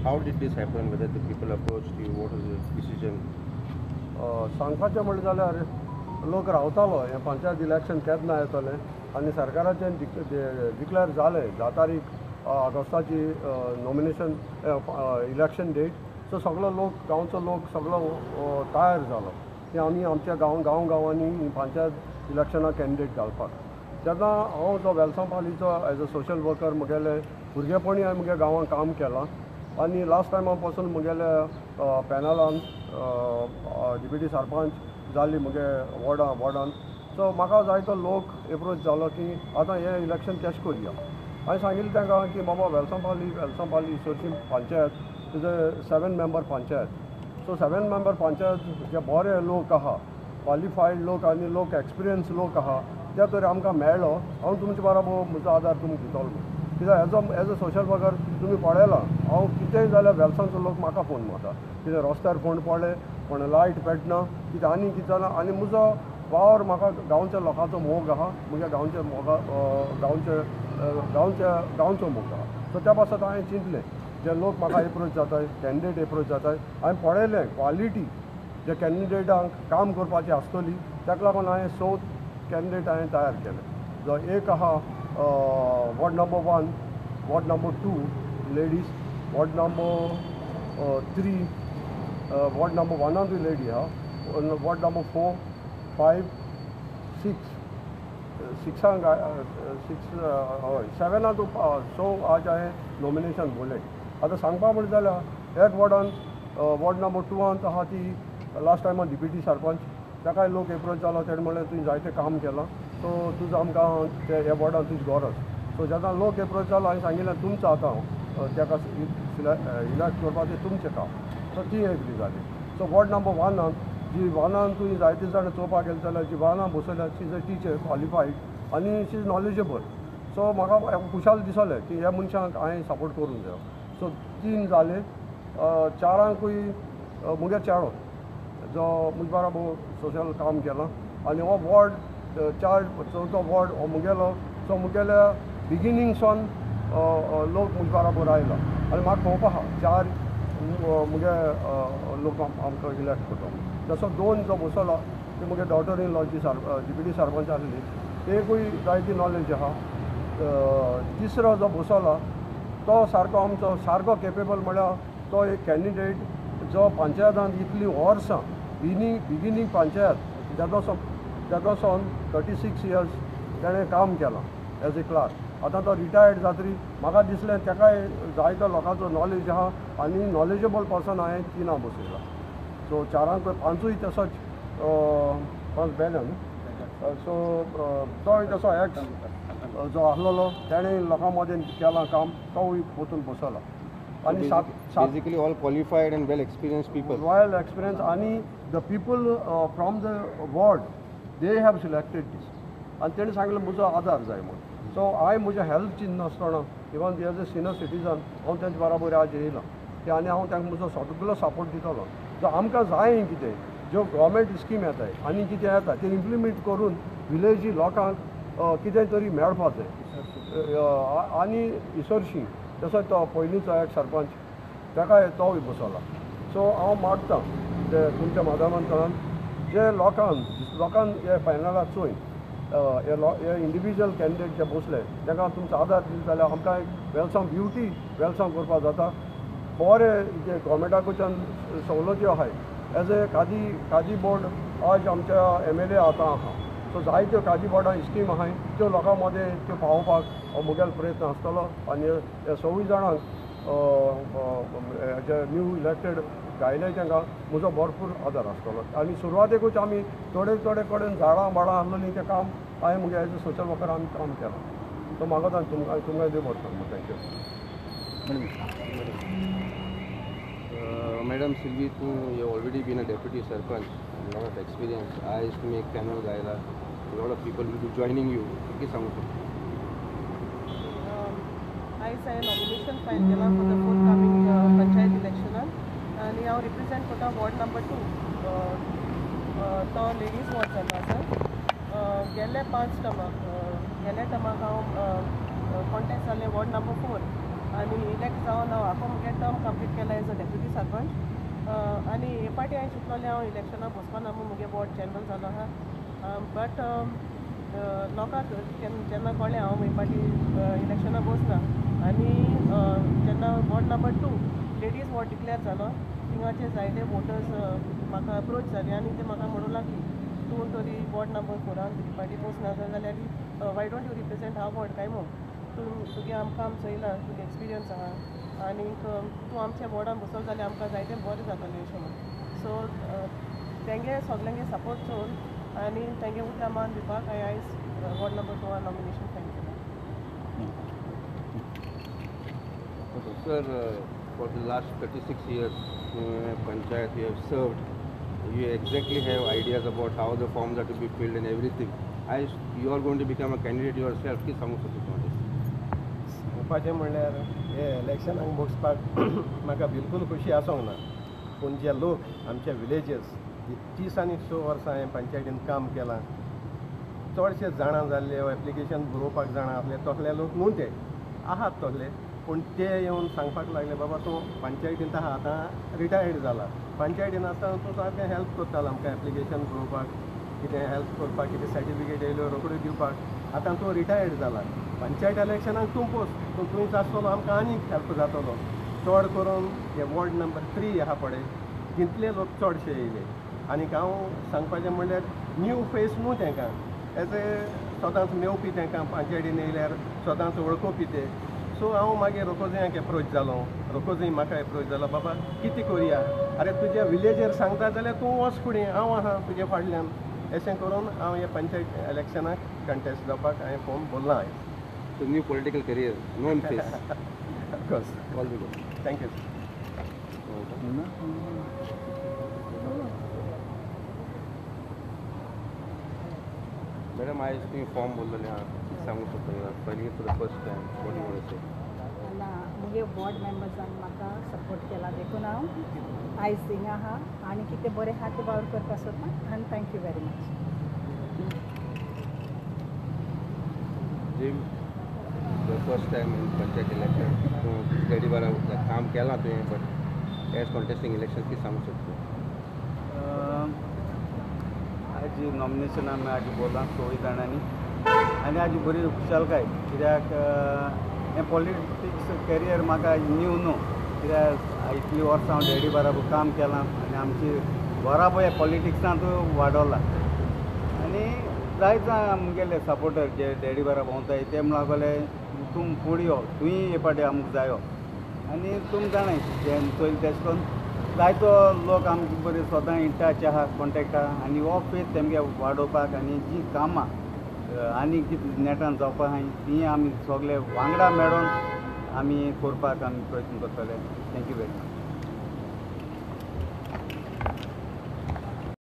How did this happen? Whether the people approached you, what was the decision? सांगपाचें म्हणलें जाल्यार लोक रावतालो हें पंचायत इलेक्शन केन्ना येतलें आनी सरकाराचें डिक्लेअर जालें 10 तारीख ऑगस्टाची नॉमिनेशन इलेक्शन डेट. सो सगळो लोक गांवचो लोक सगळो तयार जालो की आमी आमच्या गांव गांवांनी पंचायत इलेक्शनाक कॅन्डिडेट घालपाक. तेन्ना हांव जो वेलसांव पालीचो एज अ सोशल वर्कर म्हगेले भुरगेपणी हांवें म्हज्या गांवांत काम केलां आनी लास्ट टायमा पासून म्हगेल्या पॅनलान डिप्युटी सरपंच जाली म्हगे वॉर्डान. सो म्हाका जायतो लोक एप्रोच जालो की आतां हें इलेक्शन कशें करया. हांवें सांगिल्लें तांकां की बाबा वेलसांव पाली इसोरशी panchayat is a 7 member panchayat. So 7 member panchayat जे बरे लोक आहा, क्वॉलिफायड लोक आनी लोक एक्सपिरियन्स लोक आहा ते तर आमकां मेळ्ळो. हांव तुमचे बरोबर म्हजो आदार तुमकां दितलो म्हूण. कित्याक एज अ सोशल वर्कर तुमी पळयलां हांव कितेंय जाल्यार वेलसांवचो लोक म्हाका फोन मारता, कितें रस्त्यार फोंड पडले, कोण लायट पेटना, कितें आनी कितें जालां. आनी म्हजो वावर म्हाका गांवच्या लोकांचो मोग आहा, म्हज्या गांवच्या मोगा गांवच्या गांवचो मोग आहा. सो त्या पासत हांवें चिंतलें जे लोक म्हाका एप्रोच जाताय, कॅन्डिडेट एप्रोच जाताय, हांवें पळयलें क्वॉलिटी जे कॅन्डिडेटांक काम करपाची आसतली ताका लागून हांवें 100 कॅन्डिडेट हांवें तयार केले. जो एक आहा ward number 1, ward number 2 ladies, ward number 3, ward number 1 lady आहा, वॉर्ड नंबर 4, 5, 6, 6 6 हय 7 सो आज हांवें नॉमिनेशन भरलें. आतां सांगपा म्हणलें जाल्यार एक वॉर्डान वॉर्ड नंबर 2 आहा ती लास्ट टायमान डिप्युटी सरपंच, ताकाय लोक एप्रोच जालो. तेणें म्हणलें तुवें जायतें काम केलां सो तुजो आमकां ते ह्या वॉर्डान तुजी गरज. सो जेन्ना लोक एप्रोच जालो हांवें सांगिल्लें तुमचो आतां ताका इलेक्ट करपाचें तुमचें काम. सो ती एग्री जाली. सो वॉर्ड नंबर 1 जी 1 तुवें जायते जाणां चोवपाक गेले जाल्यार जी 1 बसयल्या she is a teacher qualified आनी शी is knowledgeable. सो म्हाका खुशाल दिसलें की ह्या मनशांक हांवें सपोर्ट करूंक जायो. सो 3 जाले, 4 म्हगे चेडो जो म्हजे बरोबर सोशल काम केलां आनी हो वॉर्ड 4 चवथो वॉर्ड हो म्हगेलो. सो म्हगेल्या बिगिनींग सावन लोक म्हजे बरोबर आयला आनी म्हाका खबर आहा 4 म्हगे लोक आमकां इलेक्ट करता. तसो 2 जो बसलो ती म्हगे डॉटर इन लॉ जी डिप्युटी सरपंच आसली तेकूय जायती नॉलेज आहा. तिसरो जो बसलो तो सारको आमचो सारको केपेबल म्हळ्यार तो एक कॅन्डिडेट जो पंचायतान इतलीं वर्सां बिगिनींग पंचायत तेदो सावन 36 इयर्स तेणें काम केलां एज ए क्लार्क. आतां तो रिटायर्ड जातरी म्हाका दिसलें ताकाय जायतो लोकांचो नॉलेज आहा आनी नॉलेजेबल पर्सन हांवें 3 बसयला. सो 4 5 तसोच 5 बेले न्हू. सो तोय तसो एक्स जो आसलेलो तेणें लोकां मदें केलां काम, तोवूय वचून बसला. आनी basically all qualified and well experienced people, well experience आनी the people from the ward they have selected this. आनी तेणें सांगलें म्हजो आदार जाय म्हूण. सो हांवें म्हजें health चिंतनासतना even as a senior citizen हांव तेंचे बराबर आज येयलां की आनी हांव तांकां म्हजो सगलो सपोर्ट दितलो. जो आमकां जाय कितें ज्यो गव्हर्मेंट स्कीम येताय आनी कितें येता तें इम्प्लिमेंट करून विलेजी लोकांक कितें तरी मेळपा जाय. आनी इसोरशी तसो तो पयलींचो एक सरपंच ताकाय तोवूय बसला. सो हांव मागतां ते तुमच्या माध्यमांतल्यान जे लोकांक हे फायनलाक चोय हे इंडिविज्युअल कॅन्डिडेट जे बसले तांकां तुमचो आदार दिलो जाल्यार आमकां एक वेलसांव ब्युटी वेलसांव करपाक जाता. बरें जे गव्हर्मेंटा कडच्यान सवलत्यो आहाय एज ए खादी बोर्ड आज आमच्या MLA आतां आहा. सो जायत्यो खादी बोर्डां स्कीम आहाय त्यो लोकां मदें त्यो पावोवपाक हो म्हगेलो प्रयत्न आसतलो. आनी ह्या सवूय जाणांक जे न्यू इलेक्टेड गायले तांकां म्हजो भरपूर आदार आसतलो. आनी सुरवातेकूच आमी थोडे थोडे कडेन झाडां बाडां आसलेलीं तें काम हांवें म्हगे एज अ सोशल वर्कर आमी काम केलां. सो म्हाका तुमकां देव बरें करूं. Thank you. Madam Silvi, तूं you already been a deputy sarpanch, lot of experience. आयज तुमी एक पॅनल गायला, lot of people will be joining you. कितें सांगू शकता? आयज हांवें नॉमिनेशन फायल केलां for the fourth coming panchayat इलेक्शनान आनी हांव रिप्रेझेंट करता वॉर्ड नंबर 2, तो लेडीज वॉर्ड जाल्लो आसा. गेल्ले 5 टर्माक, गेल्या टर्माक हांव कॉन्टेस्ट जाल्लें वॉर्ड नंबर 4. आनी इलेक्ट जावन हांव आपूण मुगे टर्म कंप्लीट केला एज अ डेप्युटी सरपंच. आनी हे पाटी हांवें चिंतलोलें हांव इलेक्शनाक बसपाना म्हूण, मुगे वॉर्ड जनरल जालो आहा. बट लोकांक जेन्ना कळ्ळें हांव हे पाटी इलेक्शनाक बसना आनी जेन्ना ward number 2 ladies ward declare जालो, थिंगाचे जायते वोटर्स म्हाका अप्रोच जाले आनी ते म्हाका म्हणूंक लागली तूं तरी वॉर्ड नंबर 4 ही पाटी बसना जाल्यार why don't you represent our ward काय म्हूण, तूं तुगे आमकां आम चोयला, तुगे एक्सपिरियन्स आहा आनीक तूं आमच्या वॉर्डान बसलो जाल्यार आमकां जायतें बरें जातलें अशें म्हूण. सो तेंगे सगल्यांगे सपोर्ट चोवन आनी तेंगे उतरां मान दिवपाक हांवें आयज वॉर्ड नंबर 2 नॉमिनेशन फायल केलां. Sir, for the last 36 years panchayat you have served, you exactly have ideas about how the forms are to be filled and everything. You are going to become a candidate yourself, की सांगू शकता तुमी? सांगपाचें म्हणल्यार हे इलेक्शनाक बसपाक म्हाका बिलकूल खुशी आसूंक ना, पूण जे लोक आमचे विलेजर्स 30 आनी 6 वर्सां हांवें पंचायतीन काम केलां, चडशे जाणा जाल्ले एप्लिकेशन बरोवपाक जाणा आसले तसले लोक न्हू ते आहात तसले, पूण ते येवन सांगपाक लागले बाबा तूं पंचायतीन आहा आतां रिटायर्ड जाला, पंचायतीन आसतना तूं सारकें हेल्प करतालो आमकां एप्लिकेशन बरोवपाक, कितें हेल्प करपाक, कितें सर्टिफिकेट येयल्यो रोखड्यो दिवपाक, आतां तूं रिटायर्ड जाला, पंचायत इलेक्शनाक तूं पोस, तूं थंयच आसतलो आमकां आनीक हेल्प जातलो. चड करून हे वॉर्ड नंबर 3 आहा पळय तितले लोक चडशे येयले. आनीक हांव सांगपाचें म्हणल्यार न्यू फेस न्हू तांकां, एज ए सदांच मेवपी तांकां पंचायतीन येयल्यार सदांच वळखोवपी ते. सो हांव मागीर रोकोजयांक एप्रोच जालो, रोकोजय म्हाका एप्रोच जालो, बाबा कितें करुया, आरे तुज्या विलेजर सांगता जाल्यार तूं वच फुडें, हांव आहा तुजे फाटल्यान, अशें करून हांव ह्या पंचायत इलेक्शनाक कंटेस्ट जावपाक हांवें फॉर्म भरलां आयज. So new political career, known face. Of course. All the best. Thank you. Madam, आयज तुमी फॉर्म भरलेले आहा, कितें सांगूंक शकता? Filing for the first time, what you want to say? ना, मुगे वॉर्ड मेंबर्सान म्हाका सपोर्ट केला देखून हांव आयज थिंगा आहा आनी कितें बरें आहा तें वावर करपाक सोदता आनी thank you very much. Jim, the first time in panchayat election तूं डॅडी बारा काम केलां तुवें, बट एज कॉन्टेस्टींग इलेक्शन कितें सांगूंक शकता? आज नॉमिनेशन आमी आज बोलां 6 जाणांनी आनी आज बरी खुशालकाय, कित्याक हें पॉलिटिक्स करियर म्हाका न्यू न्हू, कित्याक इतलीं वर्सां हांव डॅडी बराबर काम केलां आनी आमची बराबर ह्या पॉलिटिक्सांत वाडोला आनी जायते आमगेले सपोर्टर जे डॅडी बराबर भोंवताय ते म्हणूंक लागले तूं फुडें यो, तुंय हे पाटी आमकां जायो आनी तुम जाणाय जें चोयलें तेशें करून जायतो लोक आमचे बरे सदां इन टच आहा, कॉन्टेक्ट आहा आनी हो फेथ तेमगे वाडोवपाक आनी जीं कामां आनी कितें नेटान जावपाक आहाय तीं आमी सगळे वांगडा मेळोन आमी करपाक आमी प्रयत्न करतले. Thank you very much.